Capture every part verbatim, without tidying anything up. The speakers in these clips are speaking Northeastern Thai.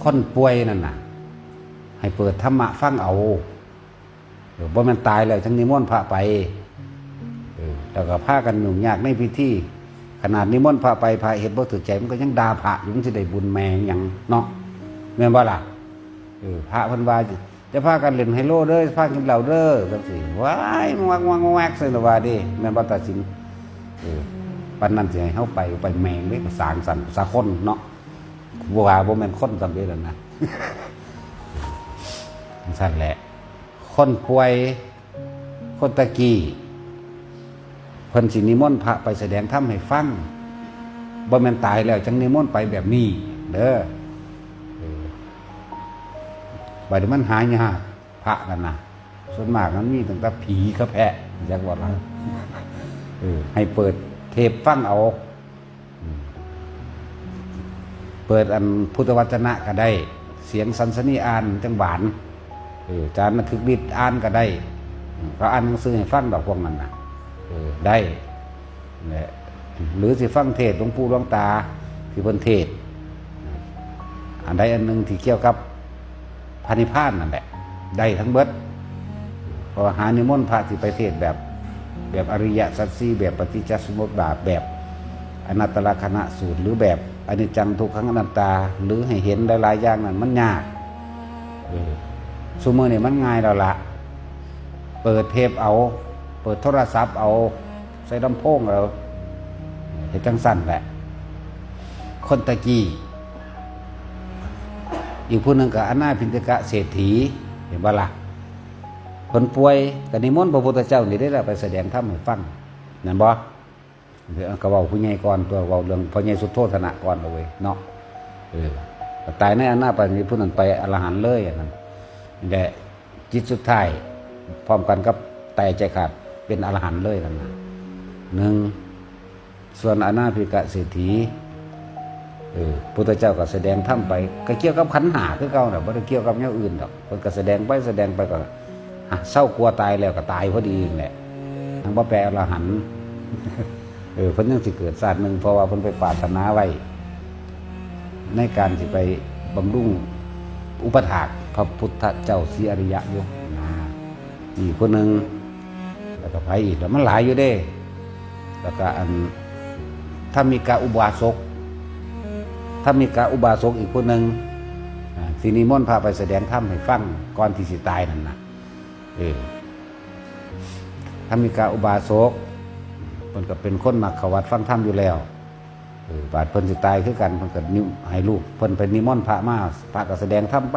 คนป่วยนั่นน่ะ ให้เปิดธรรมะฟังเอา เออ บ่แม่นตายแล้วจังนิมนต์พระไป เออ แล้วก็พากันยุ่งยากในพิธี ขนาดนิมนต์พระไป พระเฮ็ดบ่ถืกใจ มันก็ยังด่าพระอยู่ มันสิได้บุญแม่งหยังเนาะ แม่นบ่ล่ะ เออ พระเพิ่นว่า จะพากันเล่นไฮโลเด้อ พากินเหล้าเด้อ จังซี่ ว้าย มักมักมักมัก ซั่นว่าเด้ แม่นบ่ตาสิน เออ ปานนั้นสิให้เฮาไป ไปแม่งเด้ ภาษาจั่งซั่น ภาษาคนเนาะ บ่ว่าบ่แม่นคนซำเด้นั่นนะ จั่งซั่นแหละ คนป่วย คนตะกี้ เพิ่นสินิมนต์พระไปแสดงธรรมให้ฟัง บ่แม่นตายแล้วจังนิมนต์ไปแบบนี้เด้อ เออ บัดนี้มันหายาก พระนั่นน่ะ ส่วนมากมันมีตั้งแต่ผีกับแพะ จักว่าล่ะ เออ ให้เปิดเทปฟังเอา อืม เปิดอันพุทธวจนะก็ได้ เสียงสันสนีอ่านจั่งหวาน เออ อาจารย์ระทึกฤทธิ์อ่านก็ได้ อืม เขาอ่านหนังสือให้ฟังดอกพวกนั้นน่ะ เออ ได้ แหละ หรือสิฟังเทศน์หลวงปู่หลวงตาที่เพิ่นเทศน์ อันใดอันหนึ่งที่เกี่ยวกับพระนิพพานนั่นแหละ ได้ทั้งเบิด เพราะว่าหานิมนต์พระที่ไปเทศน์แบบ แบบอริยสัจสี่ แบบปฏิจจสมุปบาท แบบอนัตตลักษณสูตร หรือแบบอนิจจังทุกขังอนัตตา หรือให้เห็นหลายๆอย่างนั่นมันยาก เออ ซุมื้อนี้มันง่ายแล้วละ เปิดเทปเอา เปิดโทรศัพท์เอา ใส่ลำโพงเอา เฮ็ดจั่งซั่นแหละ คนตะกี้ อีกผู้หนึ่งก็อนาถปิณฑิกะเศรษฐี เห็นบ่ล่ะ เพิ่นป่วย ก็นิมนต์พระพุทธเจ้านี่เด้ล่ะ ไปแสดงธรรมให้ฟัง แม่นบ่ เดี๋ยวก็เว้าผู้ใหญ่ก่อนตัว เว้าเรื่องพ่อใหญ่สุโธธนะก่อนเอาเว้ยเนาะ เออ ก็ตายในอนาถปิณฑิกะผู้นั้นไปอรหันต์เลยอันนั้น นี่แหละ จิตสุดท้าย พร้อมกันกับตายใจขาด เป็นอรหันต์เลยนั่นน่ะ หนึ่ง ส่วนอนาถปิณฑิกะเศรษฐี เออ พุทธเจ้าก็แสดงธรรมไป ก็เกี่ยวกับขันธ์ห้าคือเก่าน่ะ บ่ได้เกี่ยวกับแนวอื่นดอก เพิ่นก็แสดงไป แสดงไปก็ ฮะ เศร้ากลัวตายแล้วก็ตายพอดีนั่นแหละ ทั้งบ่แปลอรหันต์ เออ เพิ่นยังสิเกิดชาติหนึ่ง เพราะว่าเพิ่นไปปรารถนาไว้ ในการสิไปบำรุงอุปถากพระพุทธเจ้าศรีอริยะอยู่นะ อีกคนหนึ่ง แล้วก็ไผอีก แล้วมันหลายอยู่เด้ แล้วก็อันธรรมิกะอุบาสก ธรรมิกะอุบาสกอีกคนหนึ่ง อ่า ที่นิมนต์พระไปแสดงธรรมให้ฟังก่อนที่สิตายนั่นน่ะ เออ ธรรมิกะอุบาสก เพิ่นก็เป็นคนมักเข้าวัดฟังธรรมอยู่แล้ว เออ บาดเพิ่นสิตายคือกัน เพิ่นก็นิม- ให้ลูกเพิ่นไปนิมนต์พระมา พระก็แสดงธรรมไป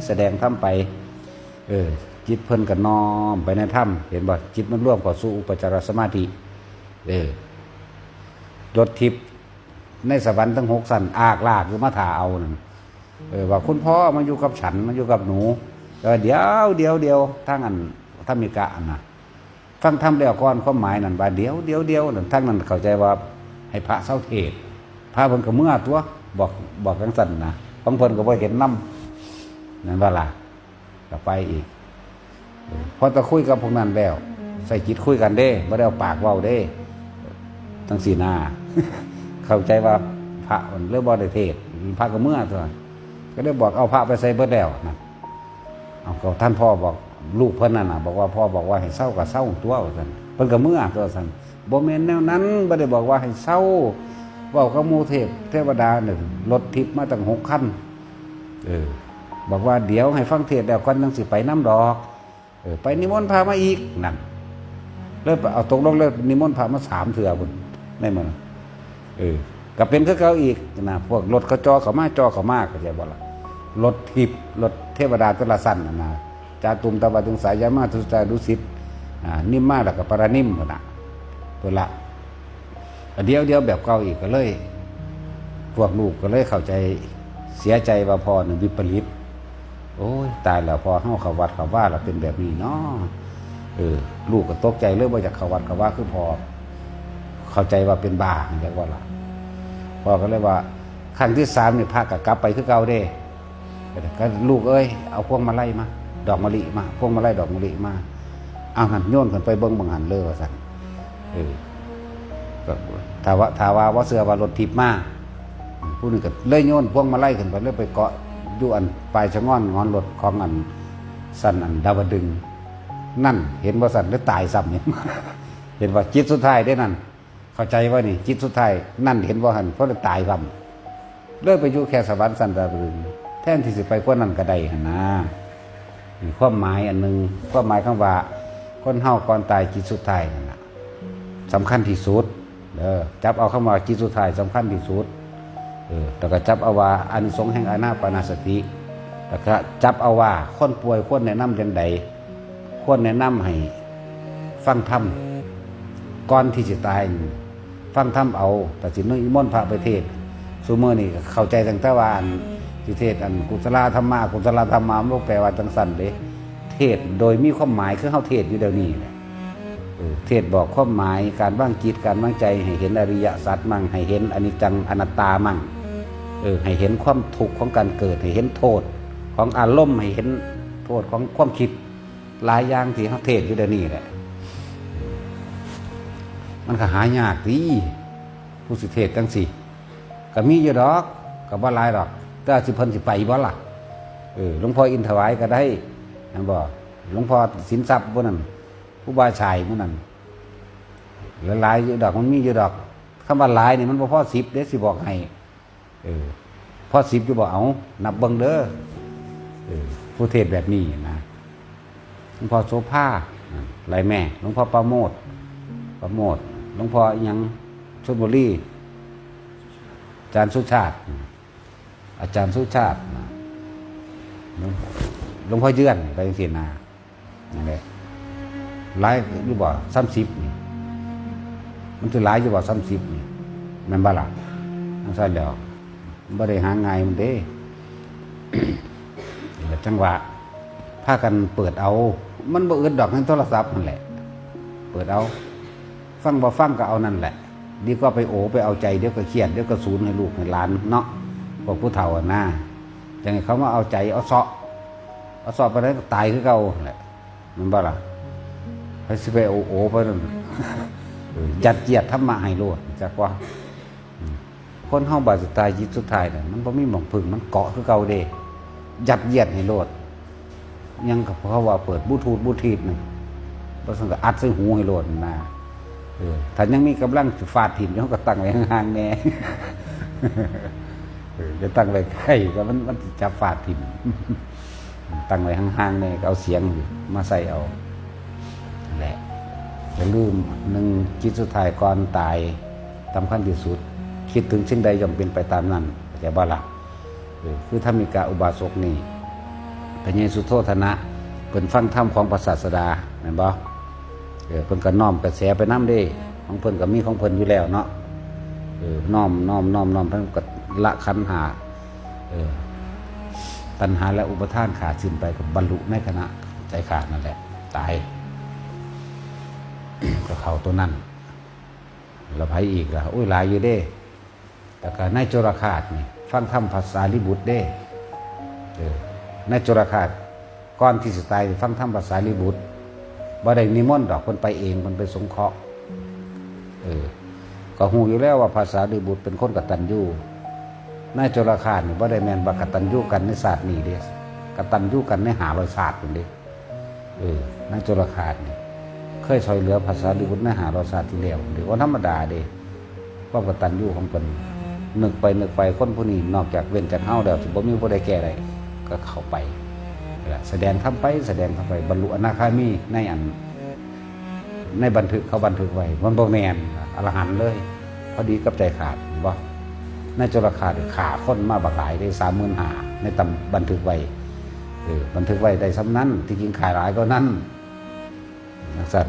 แสดงธรรมไป เออ จิตเพิ่นก็น้อมไปในธรรม เห็นบ่ จิตมันรวมเข้าสู่อุปจารสมาธิ เออ รถทิพย์ในสวรรค์ทั้งหกชั้น อากลากอยู่มาถ่าเอานั่น เออ ว่า "คุณพ่อมาอยู่กับฉัน มาอยู่กับหนู" เออ "เดี๋ยว เดี๋ยว เดี๋ยว" ทางอันธรรมิกะอันน่ะ ฟังธรรมแล้วก่อน ความหมายนั่นว่า "เดี๋ยว เดี๋ยว เดี๋ยว" นั่น ทางนั้นเข้าใจว่าให้พระเซาเทศน์ พระเพิ่นก็เมือตั๊ว บอก บอกจั่งซั่นนะ ของเพิ่นก็บ่เห็นนำ นั่นว่าล่ะ ก็ไปอีก พอตะคุยกับพวกนั้นแล้ว ใส่จิตคุยกันเด้ บ่ได้เอาปากเว้าเด้ จั่งซี้นา เข้าใจว่าพระมันเลยบ่ได้เทศน์ พระก็เมือตั๊ว ก็ได้บอก "เอา พระไปใส่เบิดแล้ว" นั่น เอา ก็ท่านพ่อบอกลูกเพิ่นนั่นน่ะ บอกว่า "พ่อบอกว่าให้เซาก็เซาตั๊ว" ว่าซั่น เพิ่นก็เมือตั๊วซั่น "บ่แม่นแนวนั้น บ่ได้บอกว่าให้เซา เว้ากับหมู่เทพเทวดาเนี่ย รถทิพย์มาตั้งหกคัน เออ บอกว่าเดี๋ยวให้ฟังเทศน์แล้วก่อนจั่งสิไปนำดอก เออ ไปนิมนต์พระมาอีก" นั่น เลยไปเอา ตกลงเลยนิมนต์พระมาสามเทื่อพุ้น ในมื้อนั้น เออ ก็เป็นคือเก่าอีกนะ พวกรถเขาจ่อเข้ามา จ่อเข้ามา เข้าใจบ่ล่ะ รถทิพย์ รถเทวดาแต่ละชั้นน่ะนะ จาตุมตวาตุงสายามาตุสาดุสิต อ่า นิมมา แล้วก็ปารานิมพุ้นน่ะ พุ้นละ เดี๋ยว เดี๋ยวแบบเก่าอีก ก็เลย พวกลูกก็เลยเข้าใจ เสียใจว่าพ่อนี่วิปริต "โอ้ย ตายแล้ว พ่อเฮาเข้าวัดเข้าวาแล้วเป็นแบบนี้เนาะ" เออ ลูกก็ตกใจเลย บ่อยากเข้าวัดเข้าวาคือพ่อ เข้าใจว่าเป็นบ้าจั่งว่าล่ะ พ่อก็เลยว่า ครั้งที่สามนี่พระก็กลับไปคือเก่าเด้ ก็ "ลูกเอ้ย เอาพวงมาลัยมา ดอกมะลิมา พวงมาลัยดอกมะลิมา" "เอาหั่น โยนขึ้นไปเบิ่งบังหั่นเลย" ว่าซั่น เออ ก็ถ้าว่า ถ้าว่าบ่เชื่อว่ารถทิพย์มา ผู้หนึ่งก็เลยโยนพวงมาลัยขึ้นไป เลยไปเกาะ อยู่อันปลายชะง่อนงอนรถของอันสันอันดาวดึงส์นั่น เห็นบ่สัน หรือตายซ้ำนี่ เห็นว่าจิตสุดท้ายเด้นั่น เข้าใจว่านี่ จิตสุดท้ายนั่น เห็นบ่หัน เพราะเลยตายซ้ำเลยไปอยู่แค่สวรรค์สันดาวดึงส์ แทนที่สิไปกว่านั้นก็ได้หันนะ นี่ความหมายอันหนึ่ง ความหมายคำว่า คนเฮาก่อนตายจิตสุดท้ายนั่นน่ะ สำคัญที่สุด เด้อ จับเอาคำว่าจิตสุดท้ายสำคัญที่สุด เออ แล้วก็จับเอาว่าอานิสงส์แห่งอานาปานสติ แล้วก็จับเอาว่าคนป่วยควรแนะนำจั่งใด ควรแนะนำให้ฟังธรรม ก่อนที่สิตายนี่ ฟังธรรมเอา แต่สินิมนต์พระไปเทศน์ ซุมื้อนี้ก็เข้าใจตั้งแต่ว่าอันสิเทศน์อันกุศลธรรมะ อกุศลธรรมะ มันบ่แปลว่าจั่งซั้นเด้ เทศน์โดยมีความหมาย คือเฮาเทศน์อยู่เดี๋ยวนี้แหละ เออ เทศน์บอกความหมาย การวางจิต การวางใจ ให้เห็นอริยสัจมั่ง ให้เห็นอนิจจังอนัตตามั่ง เออ ให้เห็นความทุกข์ของการเกิด ให้เห็นโทษของอารมณ์ ให้เห็นโทษของความคิด หลายอย่างที่เฮาเทศน์อยู่เดี๋ยวนี้แหละ มันก็หายากติ ผู้สิเทศน์จั่งซี้ ก็มีอยู่ดอก ก็บ่หลายดอก แต่สิเพิ่นสิไปบ่ล่ะ เออ หลวงพ่ออินถวายก็ได้ แม่นบ่ หลวงพ่อสินทรัพย์ผู้นั้น ครูบาฉ่ายผู้นั้น หลายๆอยู่ดอก มันมีอยู่ดอก คำว่าหลายนี่มันบ่พอสิบเด้ สิบอกให้ เออ พอสิบอยู่บ่ เอา นับเบิ่งเด้อ เออ ผู้เทศน์แบบนี้นะ หลวงพ่อโสภา อ่า ไล่แม่ หลวงพ่อประโมท ประโมท หลวงพ่ออิหยัง ชลบุรี อาจารย์สุชาติ อาจารย์สุชาติ หลวง หลวงพ่อเยื่อน ไปจั่งซี้นะ นั่นแหละ หลายอยู่บ่ สามสิบนี่ มันสิหลายอยู่บ่ สามสิบนี่ แม่นบ่ล่ะ จั่งซั้นแหล้ว บ่ได้หาง่ายมันเด้ จั่งว่า พากันเปิดเอา มันบ่อึดดอกในโทรศัพท์นั่นแหละ เปิดเอา ฟังบ่ฟังก็เอานั่นแหละ ดีกว่าไปโอไปเอาใจ เดี๋ยวก็เครียด เดี๋ยวก็สูญให้ลูกให้หลานเนาะ พวกผู้เฒ่าอะนะ จั่งให้เขามาเอาใจ เอาเซาะ เอาเซาะปานใดก็ตายคือเก่าแหละ แม่นบ่ล่ะ ไผสิไปโอโอไปนั่น เออ ยัดเยียดธรรมะให้โลด จักว่า อืม คนเฮาบาดสุดท้าย จิตสุดท้ายน่ะ มันบ่มีหม่องพึ่ง มันเกาะคือเก่าเด้ ยัดเยียดให้โลด ยังก็เพราะว่าเปิดบลูทูธ บลูทูธน่ะ บ่ซั้นก็อัดใส่หูให้โลดนะ เออ ถ้ายังมีกำลังสิฟาดถิ่มอยู่ เฮาก็ตั้งไว้ห่างๆแหน่ เออ อย่าตั้งไว้ใกล้ ก็มัน มันสิจับฟาดถิ่ม ตั้งไว้ห่างๆแหน่ ก็เอาเสียงมาใส่เอา นั่นแหละ อย่าลืม หนึ่ง จิตสุดท้ายก่อนตาย สำคัญที่สุด คิดถึงสิ่งใดย่อมเป็นไปตามนั้น เข้าใจบ่ล่ะ เออ คือธรรมิกะอุบาสกนี่ พระเยซูโธทนะ เพิ่นฟังธรรมของพระศาสดา แม่นบ่ เออ เพิ่นก็น้อมกระแสไปนำเด้ ของเพิ่นก็มีของเพิ่นอยู่แล้วเนาะ เออ น้อม น้อม น้อม น้อม เพิ่นก็ละขันธ์ห้า เออ ตัณหาและอุปาทานขาดสิ้นไป ก็บรรลุในขณะใจขาดนั่นแหละ ตาย ก็เข้าตัวนั้น แล้วไผอีกล่ะ โอ้ย หลายอยู่เด้ แล้วก็นายโจรคาสนี่ ฟังธรรมพระสารีบุตรเด้ เออ นายโจรคาส ก่อนที่สิตาย ฟังธรรมพระสารีบุตร บ่ได้นิมนต์ดอก เพิ่นไปเอง เพิ่นไปสงเคราะห์ เออ ก็ฮู้อยู่แล้วว่าพระสารีบุตรเป็นคนกตัญญู นายโจรคาสนี่บ่ได้แม่นว่ากตัญญูกันในชาตินี้เด้ กตัญญูกันในห้าร้อยชาติพู้นเด้ เออ นายโจรคาสนี่ เคยช่วยเหลือพระสารีบุตรในห้าร้อยชาติที่แล้ว เด้ บ่ธรรมดาเด้ ความกตัญญูของเพิ่น นึกไปนึกไป คนผู้นี้นอกจากเว้นจากเฮาแล้ว สิบ่มีผู้ใดแก้ได้ ก็เข้าไป นั่นแหละ แสดงธรรมไป แสดงธรรมไป บรรลุอนาคามีในอัน ในบันทึกเขาบันทึกไว้ มันบ่แม่น อรหันต์เลย พอดีกับใจขาด เห็นบ่ นายโจรคาสนี่ฆ่าคนมาบักหลายเด้ สามหมื่นห้า ในตำ บันทึกไว้ เออ บันทึกไว้ได้ส่ำนั้น ที่จริงฆ่าหลายกว่านั้น จั่งซั้น